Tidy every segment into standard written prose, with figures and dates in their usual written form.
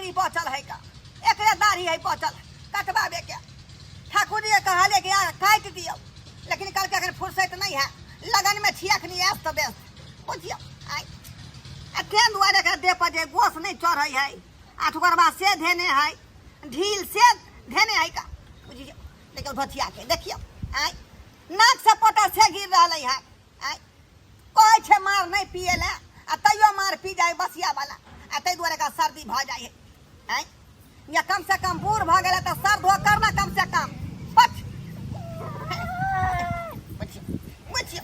बकरी बचल है का एकरे दाढ़ी है बचल कटबाबे के ठाकुर जी के कहले कि यार काटि दियौ लेकिन कहलकै अखन फुर्सत नहीं है लगन में छी अखनी व्यस्त व्यस्त बुझियौ आइ आ तें दुआरे एकरा देह पर जे गोस नहीं चढ़ै है आ ठुकरबा से धेने है ढील से धेने है का बुझियौ देखियौ धोतिया के देखियौ आइ नाक से पोटर से गिर रहलै है आइ कहै छै मार नहि पिए लए आ तैयो मार पी जाइ बसिया वाला आ ताहि दुआरे एकरा सर्दी भऽ जाइ है आँय या कम से कम बूढ़ भऽ गेलै तऽ सर धो कर ना कम से कम पछ बुझियौ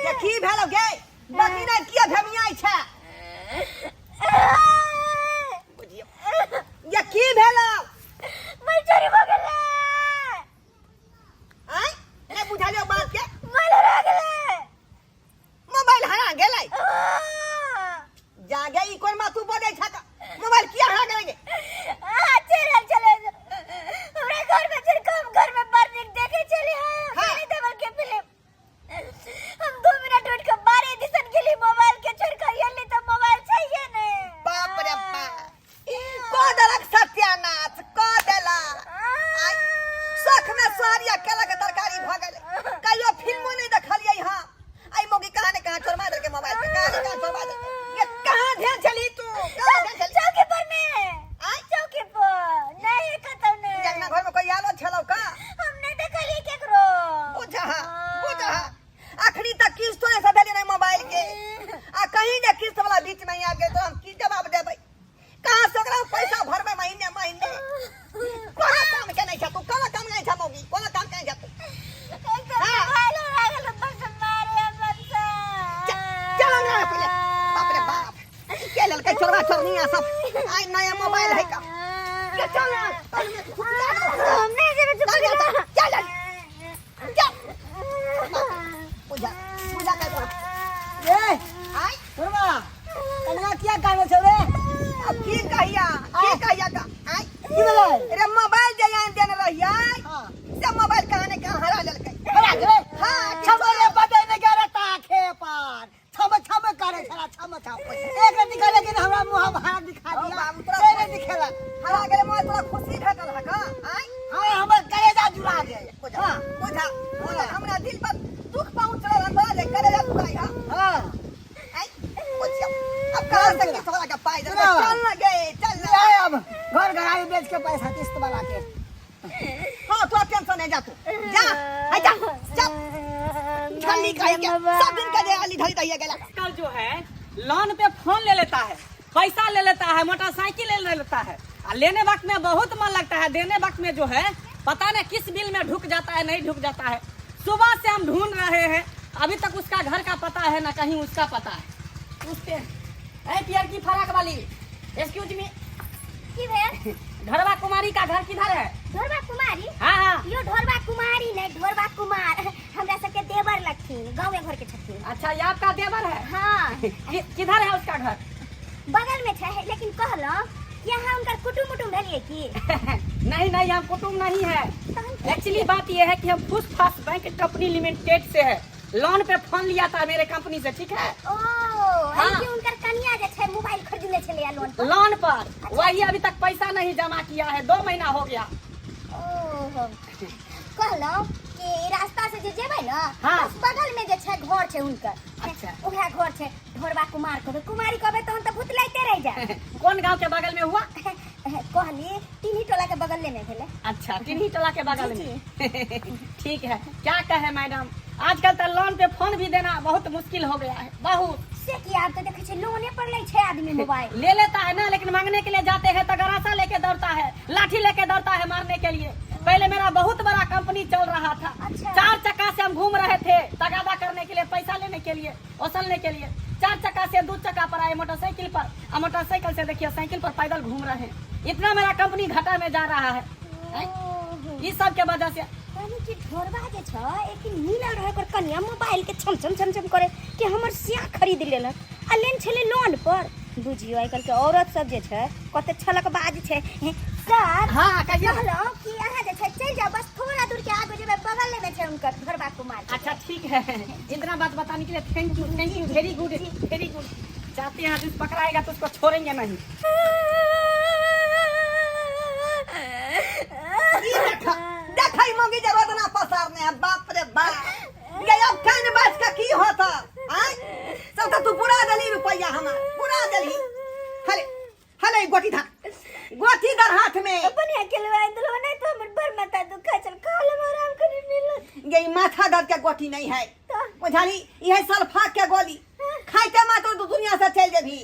ये की भेलो गे बकी नहि किया भेमियाइ छै बुझियौ ये की भेलो मैं चोरी भऽ गेलै आँय नहि बुझलियौ बात के मोबाइल हरा गेलै मोबाइल हरा गेलै जागे ई कोन बात तू बजै छ तऽ मोबाइल किया हरा गेलै गे आ चल चले हमरा घर में चल कम घर में बड़ नीक देखे चले हां हाँ। सनी देओल के फिल्म हम 2 मिनट उठ के बारे दिसन गेली मोबाइल के छोड़ कर एली तो मोबाइल चाहिए ने। बाप रे बाप, कऽ देलक सत्यानाश कऽ देलक। आइ शौख में सोहरिया केला के तरकारी भऽ गेलै, कहियो फिल्मो नहि देखलियै। हँ, आई मौगी कहाँ ने कहाँ चोरबा देलकै मोबाइल के, कहाँ ने कहाँ चोरबा देलकै। ये कहाँ ध्यान छली तू, कहाँ ध्यान छली? चौकी पर में। आइ चौकी पर नहीं, कतौ नहीं। जगना घर में कोई आलो छलौ का? हम नहीं देखलियै केकरो। बुझा बुझा, अखनी तक किस्त नहि सधेलियै नहि मोबाइल के, आ कहीं जे किस्त वाला बीच में आबि गेल तऽ हम की जवाब देबै? कहाँ से ओकरा हम पैसा भरबै महीने महीने? कोनो काम के नहि छ तू, कोनो काम नहि छ मौगी, कोनो काम के नहि छ तू। एक तो हाँ। मोबाइल हरा गेल बस मारे हमर से। चल अंगना में पहिले। बाप रे बाप, ई के लेलकै चोरवा चोरनिया सब? आइ नया मोबाइल है का ये? चल ना, चल ना, हम नहीं जेबै। चल चल चल चल। पूजा पूजा कर दो। ए आइ छोड़बा, कनवा किया काने छौ रे? अब की कहिया, की कहिया का आइ? की भेलै? रे मोबाइल जे आन देने रहियै से मोबाइल कहाँ ने कहाँ हरा लेलकै। हरा गेलै? हाँ। छम रे बजै ने गेल ताखे पर छम छम करे छला छम छम, एक रति कहले कि हमरा मुंह भाड़ा दिखा ओ दिया। बाबू, तोरा से नहीं दिखेलक। हरा गेलै मोबाइल, तोरा खुशी भेटल है का आइ? हाँ, हमर कलेजा जुड़ा गेल। बुझा बुझा बुझा, हमरा दिल पर दुख पहुंच रहल बा जे करेजा दुखाई। हां। हाँ। आइ बुझियौ, अब कहाँ से किस्त वाला के पाई देबै? चलो। चल ना गे, चल ना। ले अब घर घरारी बेच के पैसा किस्त वाला के। हाँ, तू टेंशन नहीं, जा तू, जा हाय, जा चल। छल्ली कहीं के सब दिन के जे अली धरी दहिया गेला। आजकल जो है लोन पे फोन ले लेता है, पैसा ले लेता है, मोटरसाइकिल ले लेता है आ लेने वक्त में बहुत मन लगता है, देने वक्त में जो है पता नहीं किस बिल में ढुक जाता है, नहीं ढुक जाता है। सुबह से हम ढूंढ रहे हैं, अभी तक उसका घर का पता है ना कहीं उसका पता है। पूछते हैं। ए पियर की फराक वाली, एक्सक्यूज मी। की भेल? ढोरबा कुमारी का घर किधर है? ढोरबा कुमारी? हाँ। यो ढोरबा कुमारी नहीं, ढोरबा कुमार हमरा सबके देवर लगथिन, गाँवे घर के छथिन। अच्छा, ये आपका देवर है? हाँ। किधर है उसका घर? बगल में छै, लेकिन कहलहुँ कि अहाँ हुनकर कुटुम उटुम भेलियै की? नहीं नहीं, हम कुटुम नहीं है। तहन की? एक्चुअली बात यह है कि हम फुस फास बैंक कंपनी लिमिटेड से है, लोन पे फोन लिया था मेरे कंपनी से, ठीक है? ओ। हाँ। कि हुनकर कनिया जे छै मोबाइल खरीदने छलैया लोन पर। लोन पर, वही अभी तक पैसा नहीं जमा किया है, 2 महीना हो गया। ओहो, कहलहुँ कि रास्ता से जे जेबै ने, हाँ। बस बगल में जे छै घर छै हुनकर। अच्छा। उएह घर छै। ढोरबा कुमार कहबै, कुमारी कहबै तहन तऽ भुतलाइते रहि जाय। कौन गांव के बगल में हुआ? कहली टिन्ही टोला के बगले में भेलै। अच्छा, टिन्ही टोला के बगल जी। में, ठीक है। क्या कहे मैडम, आजकल तो लोन पे फोन भी देना बहुत मुश्किल हो गया है, बहुत। से की? आब तऽ देखै छै लोने पर लै छै आदमी मोबाइल। ले लेता है ना, लेकिन मांगने के लिए जाते हैं तो गरासा लेके दौड़ता है, लाठी लेके दौड़ता है मारने के लिए। पहले मेरा बहुत बड़ा कंपनी चल रहा था। अच्छा। चार चक्का से हम घूम रहे थे तगादा करने के लिए, पैसा लेने के लिए, वसूलने के लिए। चार चक्का से दो चक्का पर आए मोटरसाइकिल पर और मोटरसाइकिल से देखिए साइकिल पर पैदल घूम रहे हैं। इतना मेरा कंपनी घाटा में जा रहा है, हैं? ओहो। इस सब के वजह से। यानी कि ढोरबा जे छ एक दिन मिलल रहे ओकर कनिया मोबाइल के छम छम छम छम करे कि हमर सिया खरीद लेलक आ लेन छलै लोन पर। बुझियो, आइ काल्हि के औरत सब जे छै कते छलकबाज छै। हे, सर। हाँ, कहियो। कहलहुँ कि अहाँ जे छै चलि जाउ, बस थोड़ा दूर के आगू जेबै, बगले में छै हुनकर ढोरबा कुमार के। अच्छा, ठीक है, इतना बात बताने के लिए thank you, thank you, very good, very good. जाते हैं, जिस पकड़ाएगा तो उसको छोड़ेंगे नहीं। ई देखा देखा ई मौगी जे रोदना पसारने है। बाप रे बाप, ये अब कान बाज के की होता आय? सब तो तू पुरा देली रुपया हमार, पुरा देली। हले हले, गोटी धर, गोटी धर हाथ में। अपन अकेले आइ दिलो नहीं तो हमर बड़ माथा दुखा चल खा ले, आराम करी मिल। ये माथा दर्द के गोटी नहीं है, बुझाली? यह सल्फा के गोली खाइते मात्र तू दुनिया से चल जेबी।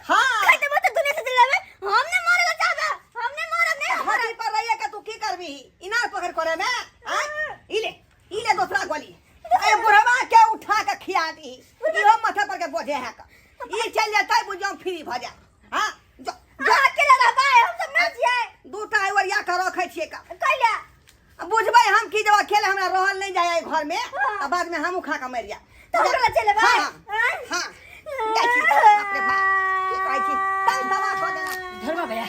हाँ। खाइते मात्र दुनिया से चल जाबे? हम ने मरला चाहबा, हम ने मरब नहीं। हम हाथी पर रहिए के तू की करबी? इनार पकड़ करे में आय? इले इले दूसरा गोली ए बुढ़वा के उठा के खिया दी, इहो माथा पर के बोझे है का। ई चल जाता बुझो फ्री भ जा। हां जो। जो अकेले रहबा, हम सब ना जिए। दूटा ओरिया के रखै छियै का। कैला? बुझबै हम की जब अकेले हमरा रहल नहीं जाए एहि घर में, आ बाद में हमहूँ खा के मरि जाए। तो हमरा चले बा। हाँ, हाँ, जाइ छी। बाप रे बाप, की कहै छी, तंग तबाह कऽ देलक। धर्मा भैया।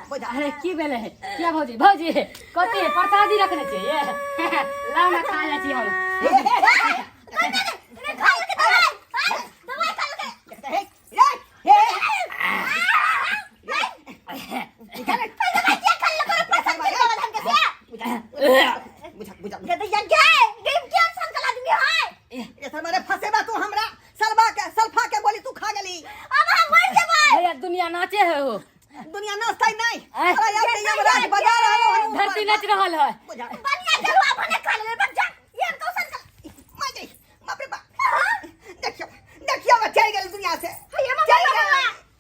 बुझा। अरे की भेलै है किया भौजी? भौजी कथी प्रसादी रखने छियै ये? लाउ ना, खा जाइ छी हम। नहीं खा के दवाई, दवाई खा के। देखते हे, हे, हे, दवाई क्या खा लो प्रसाद के दवा हम के से। बुझा बुझा। ये तो यार गए गए क्या संकल आदमी है। ये सर मारे फसेबा तू हमरा, सलबा के सल्फा के गोली तू खा गेली। अब हम मर जेबै। भैया, दुनिया नाचे है हो। दुनिया नाचतै नहीं। आय। अरे यार, यमराज बजा रहल हन। धरती नाच रहल है। बुझा। बनिया जरुआ भने खा ले बच्चा, ये हम कौशन कर। मार गई, बाप रे बाप, देखियो देखियो, बा चल गेल दुनिया से। हैया मम्मी। चल गेल।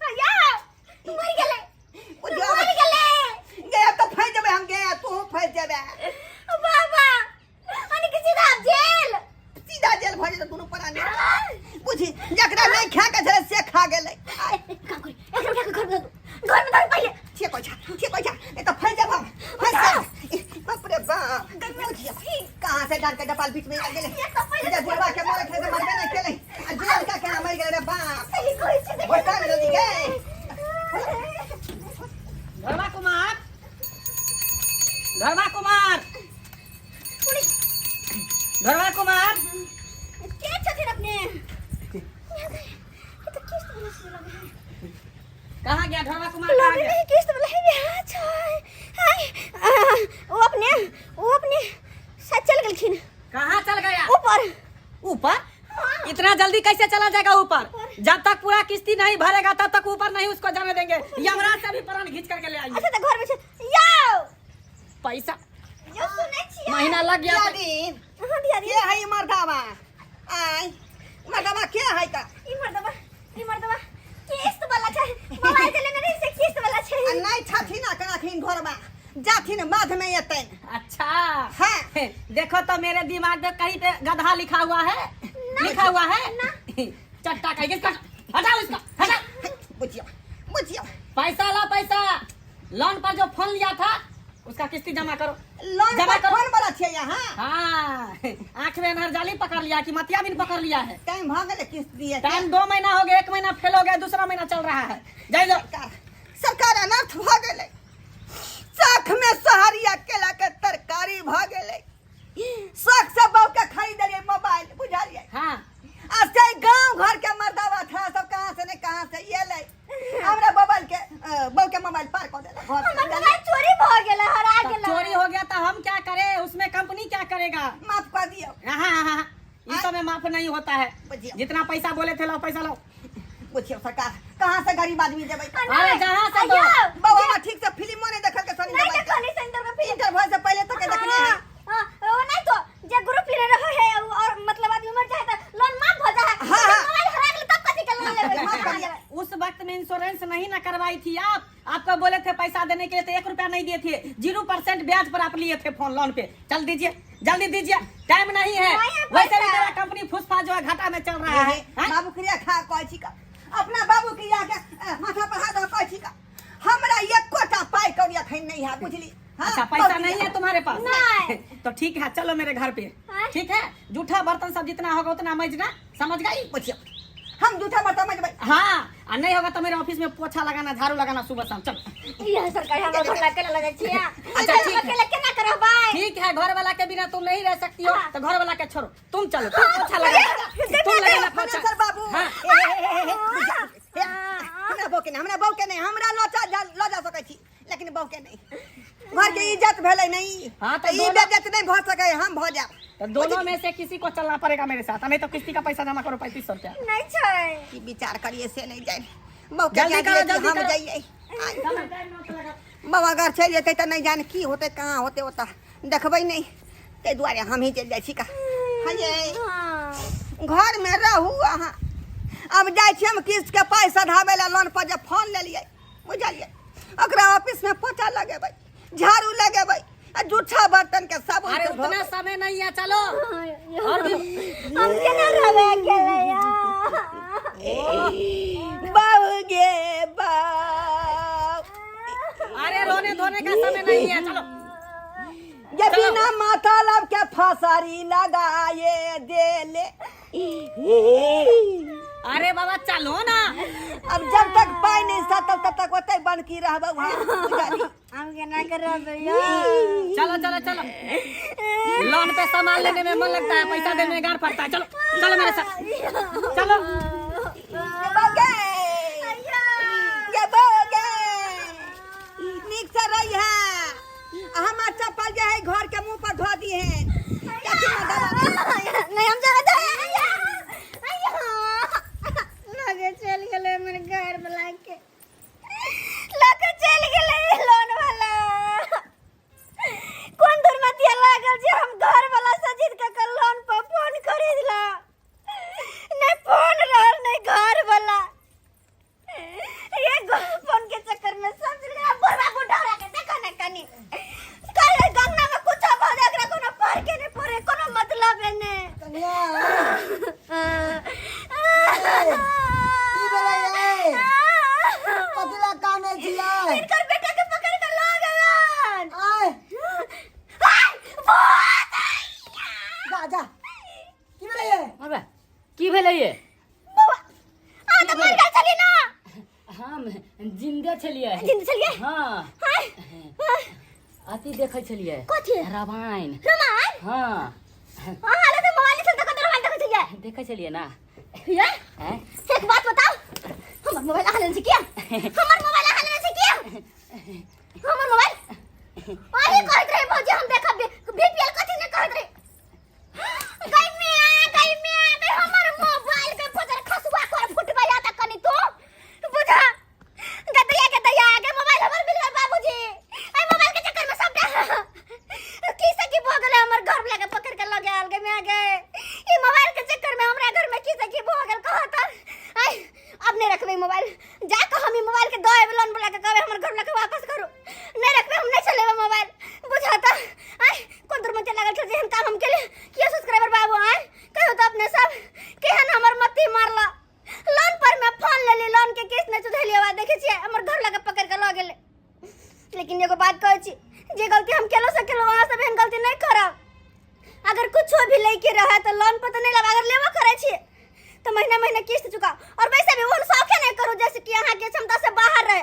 हैया मर गेलै। बुझा। मर गेलै। गया तो फंस जेबै हम, गया तू फंस जेबै। बाबा अने के सीधा जेल। सीधा जेल भऽ जेतै दुनू प्राणी। बुझी, जकरा नहीं खा के छलै से खा गेलै। ए, काम करी, एकरा उठा के घर में दो, घर में दो पहिले। ठीक होइ छै, ठीक होइ छै, नहीं तो फंस जेब हम, फंस जाब। बाप रे बाप, बुझियो कहाँ से डाल के डपाल बीच में आ गेलै। जे बुढ़वा के मरे थे से मरबे नहीं केलै, आ जुआन का केना मरि गेलै रे बाप। सही कहै छै, देख। बता जल्दी गे। धर्मा कुमार, धर्मा कुमार, धर्मा कुमार। के छथिन अपने? ये तो किस्त वाला से लगे है। कहाँ गया धर्मा कुमार, कहाँ लगे गया? नहीं, किस्त वाला है यहाँ छै। हाय, वो अपने शायद चल गेलखिन। कहाँ चल गया? ऊपर। ऊपर? इतना जल्दी कैसे चला जाएगा ऊपर? जब तक पूरा किस्ती नहीं भरेगा तब तक ऊपर नहीं उसको जाने देंगे। यमराज से भी प्राण खींच करके ले आइए। अच्छा, तऽ घर में छै यौ। पैसा यौ, सुनै छियै? महीना लग गया। दियादीन। हाँ दियादी। के है ई मर्दावा? आय मर्दावा के है का? ई मर्दबा, ई मर्दबा किस्त वाला छै, मोबाइल जे लेने रही से किस्त वाला छै। आ नहीं छथिन अखन घरमे, जाथिन बाद में एतनि। अच्छा। हाँ। देखो तो, मेरे दिमाग में कहीं पे गधा लिखा हुआ है? लिखा हुआ है चट्टा कहीं इसका। हटाओ इसका, हटाओ। बुझियो बुझियो। पैसा ला पैसा। लोन पर जो फोन लिया था उसका किस्ती जमा करो। लोन जमा पर करो। फोन वाला छियै यहाँ? हाँ, आंख में अनहर जाली पकड़ लिया कि मतिया बिन पकड़ लिया है? टाइम भऽ गेलै किस्त दिए? टाइम 2 महीना हो गया, एक महीना फेल हो गया, दूसरा महीना चल रहा है। जाइए लो। सरकार, सरकार, अनर्थ भऽ गेलै। शौख में सहरिया केला के तरकारी भऽ गेलै। शौख से बहू के खरीदलियै मोबाइल, बुझलियै? हाँ। आ से गांव घर के मर्दावा था सब, कहाँ से ने कहाँ से एलै, हमरा मोबाइल के बहू के मोबाइल पार कऽ देलक घर से। हमर मोबाइल चोरी भऽ गेलै, हरा तो गेलै। चोरी हो गया तो हम क्या करें? उसमें कंपनी क्या करेगा? माफ कर दियौ। हाँ हाँ हाँ, इस समय माफ नहीं होता है। बुझियो। जितना पैसा बोले थे, लाओ पैसा लाओ। बुझियौ सरकार, कहाँ से गरीब आदमी देबै? अरे जहाँ से दो। बाबा, हमरा ठीक से फिल्मो नहीं देखल के सनी। नहीं देखली सेंटर में फिल्म। इंटर से पहले तक देखने है। हाँ, हाँ, वो नहीं तो जे ग्रुप लेने रहो है और मतलब आदमी मर जाए तो लोन माफ हो जाए। हाँ, हाँ। मोबाइल हरा गेलै तब कथी के लोन लेबै? माफ कर दिया। उस वक्त में इंश्योरेंस नहीं ना करवाई थी आप। आपको बोले थे पैसा देने के लिए तो 1 रुपया नहीं दिए थे। 0% ब्याज पर आप लिए थे फोन लोन पे। चल दीजिए, जल्दी दीजिए, टाइम नहीं है। नहीं है वैसे भी पैसा। मेरा कंपनी फुसफा जो है घाटा में चल रहा है, हाँ? बाबू क्रिया खा कहै छी का, अपना बाबू क्रिया के माथा पर हाथ धऽ कहै छी का, हमरा एकोटा पाइ कौड़ी अखन नहीं है, बुझली? हाँ, अच्छा, पैसा बाबू नहीं है तुम्हारे पास? नहीं। तो ठीक है, चलो मेरे घर पे। हाँ? ठीक है, जूठा बर्तन सब जितना होगा उतना मजना, समझ गई? बुझियौ, हम जूठा बर्तन मजबै? हाँ, आ नहीं होगा तो मेरे ऑफिस में पोछा लगाना, झाड़ू लगाना सुबह शाम। चलो। यह सरकार, हमरा घर अकेला लगे छियै। अच्छा, ठीक है। अकेला केना करबै? ठीक है, घर वाला के बिना तुम नहीं रह सकती हो। हाँ। तो घर वाला के छोड़ो, तुम चलो, तुम पोछा लगाना, तुम लगाना पोछा। फाइनेंसर बाबू। हाँ। ए, ए, ए, ए, ए, बुझियौ। के नहीं घर के इज्जत भेलै नहीं हाँ, तो तऽ ई दोनों- बेइज्जत नहीं भऽ सकै हम भऽ जायब तो दोनों में से किसी को चलना पड़ेगा मेरे साथ, नहीं तो किस्ती का पैसा जमा करो 3500 रुपया। नहीं छै। की विचार करिए से नहीं जाए बहू के जल्दी कह करो, दियै कि जल्दी हम करो। जाइए। आइ। बाबा अगर चलि जेतै तऽ नहि जान की होतै कहाँ होतै ओतऽ देखबै नहि, ताहि दुआरे हमही चलि जाइ छी का। हये घरमे रहू अहाँ, अब जाइ छी हम किस्तके पाइ सधाबै लए। लोन पर जे फोन लेलियै बुझलियै, ओकरा ऑफिसमे पोछा लगेबै, झाड़ू लगेबै आ जूठा बर्तन के साबुन अरे से उतना धोबै। समय नहीं है, चलो। और भी हम केना रहबै अकेले यार? बहू गे बहू। अरे रोने धोने का समय नहीं है, चलो। ये बिना मतलब के फसरी लगाए देले। अरे बाबा चलो ना। अब जब तक पाई नहीं सतब तब तक ओतै बनकी रहबै वहाँ, बुझली? हम केना के रहबै यार? चलो चलो चलो। लोन पे सामान लेने में मन लगता है, पैसा देने में गार पड़ता है। चलो चलो मेरे साथ चलो। ये बौगे, ये बौगे, नीक से रही है। आ हमार चप्पल जे है घर के मुंह पर धो दी है। नहीं हम जगह लगे चल गेलै हमर घर वाला के, लगे चल गेलै लोन वाला। कोन दुर्मतिया लागल जे हम घर वाला से जीत के कल लोन पर फोन खरीदला। नहीं फोन रहल नहीं घर वाला। ये फोन के चक्कर में सब चल गया। बुढ़वा बुढ़ा के देखो ना कनी कल गंगा में कुछ भऽ जाए, एकरा कोनो पर के नहीं पड़े, कोनो मतलब नहीं। कनिया, की भेलै यै? कथी लए कानै छियै? इनकर बेटा के पकड़ के ला गेलन। आय आय, भूत! जा जा, की भेलै यै? अबे की भेलै ये? बौआ, अहाँ तऽ मर गेल छली ना? हम जिंदे छलियै। जिंदे छलियै? हाँ। हाय, हाय। अथी देखै छलियै। कथी? रामायण। रामायण? हाँ। अहाँ लग तऽ मोबाइल छल तऽ कतऽ रामायण देखै छलियै? देखै छलियै ना। ये आँय? एक बात बताओ, हमर मोबाइल अहाँ लेने छी किया? हमर मोबाइल अहाँ लेने छी किया? हमर मोबाइल अहीं कहैत रहे भौजी हम देखब बीपीएल कथी ने कहैत रहे। गई मिया, गई मिया, गई हमर मोबाइल के फजर खसुआ कर फुटबै आता कनी तू बुझा। गदैया के दैया के मोबाइल हमर मिल गेल बाबूजी। एहि मोबाइल के चक्कर में सबटा की से की भऽ गेलै। हमर घर वाला के पकड़ के लऽ गेल। गे माय गे, ई मोबाइल के चक्कर में हमरा घर में की से की भऽ गेल कहत। आइ अब नहीं रखबै मोबाइल। जा कऽ हम ई मोबाइल के दऽ एबै लोन वाला के, कहबै हमर घर वाला के वापस करू। नहीं रखबै हम, नहीं चलेबै मोबाइल बुझा। तऽ आइ कोन दुर्मति लागल छल जेहन काम हम केले किया सब्सक्राइबर बाबू? आइ कहियो तऽ अपने सब केहन हमर मत्ती मारला। लोन पर में फोन लेली, लोन के किस्त नहीं चुधेलिए, बाद देखै छियै हमर घर लगे पकड़ के लऽ गेलै। लेकिन एगो बात कहै छी, जे गलती हम केलहुँ से केलहुँ, अहाँ सब एहन गलती नहीं करब। अगर कुछो भी लैके रहे तऽ लोन पर तऽ नहीं लेब। अगर लेबो करै छी तऽ महीना महीना किस्त चुकाओ, और वैसे भी ओहन शौखे नहीं करू जैसे कि अहाँके क्षमता से बाहर रहे।